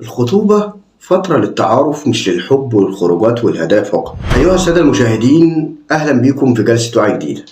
الخطوبة فترة للتعارف مش للحب والخروجات والهدايا فقط. أيها السادة المشاهدين، أهلا بكم في جلسة وعي جديدة.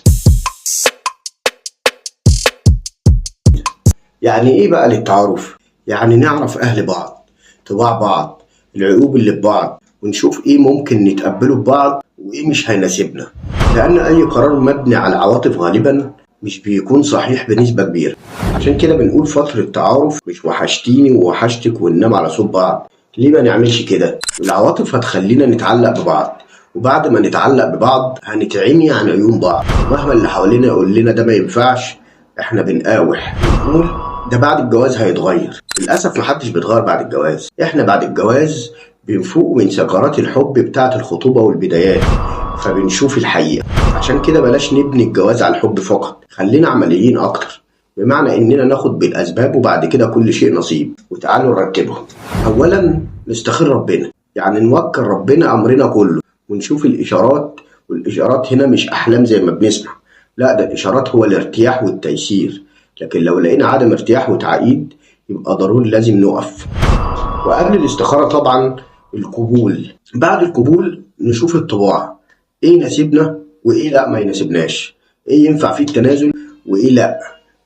يعني إيه بقى للتعارف؟ يعني نعرف أهل بعض، طباع بعض، العيوب اللي في بعض، ونشوف إيه ممكن نتقبله ببعض وإيه مش هيناسبنا. لأن أي قرار مبني على عواطف غالبا مش بيكون صحيح بنسبة كبيرة. عشان كده بنقول فترة تعارف، مش وحشتيني ووحشتك وننام على صوت بعض. ليه ما نعملش كده؟ العواطف هتخلينا نتعلق ببعض، وبعد ما نتعلق ببعض هنتعمي عن عيون بعض. مهما اللي حوالينا يقول لنا ده ما ينفعش، احنا بنقاوح ونقول ده بعد الجواز هيتغير. للأسف محدش بيتغير بعد الجواز. احنا بعد الجواز بنفوق من سكرات الحب بتاعة الخطوبة والبدايات، فبنشوف الحقيقة. عشان كده بلاش نبني الجواز على الحب فقط، خلينا عمليين أكتر، بمعنى إننا ناخد بالأسباب وبعد كده كل شيء نصيب. وتعالوا نرتبهم. أولا نستخير ربنا، يعني نوكل ربنا أمرنا كله ونشوف الإشارات. والإشارات هنا مش أحلام زي ما بنسمع، لا، ده الإشارات هو الارتياح والتيسير. لكن لو لقينا عدم ارتياح وتعقيد يبقى ضروري لازم نقف. وقبل الاستخارة طبعا القبول. بعد القبول نشوف الطباع، ايه يناسبنا وايه لا ما يناسبناش، ايه ينفع فيه التنازل وايه لا.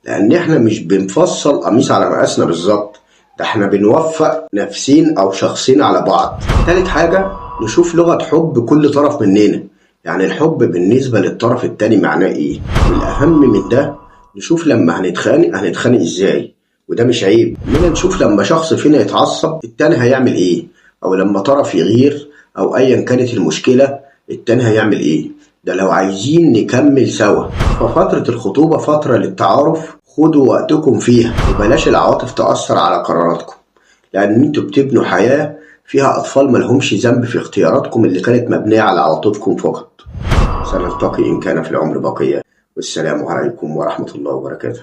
لان احنا مش بنفصل قميص على مقاسنا بالظبط، ده احنا بنوفق نفسين او شخصين على بعض. تالت حاجة نشوف لغة حب كل طرف مننا، يعني الحب بالنسبة للطرف التاني معناه ايه. والاهم من ده نشوف لما هنتخانق هنتخانق ازاي، وده مش عيب اننا نشوف لما شخص فينا يتعصب التاني هيعمل ايه، او لما طرف يغير، او ايا كانت المشكلة التاني هيعمل ايه. ده لو عايزين نكمل سوا. ففترة الخطوبة فترة للتعارف، خدوا وقتكم فيها وبلاش العواطف تأثر على قراراتكم، لأن انتوا بتبنوا حياة فيها أطفال ملهمش ذنب في اختياراتكم اللي كانت مبنية على عواطفكم فقط. سنلتقي إن كان في العمر بقية، والسلام عليكم ورحمة الله وبركاته.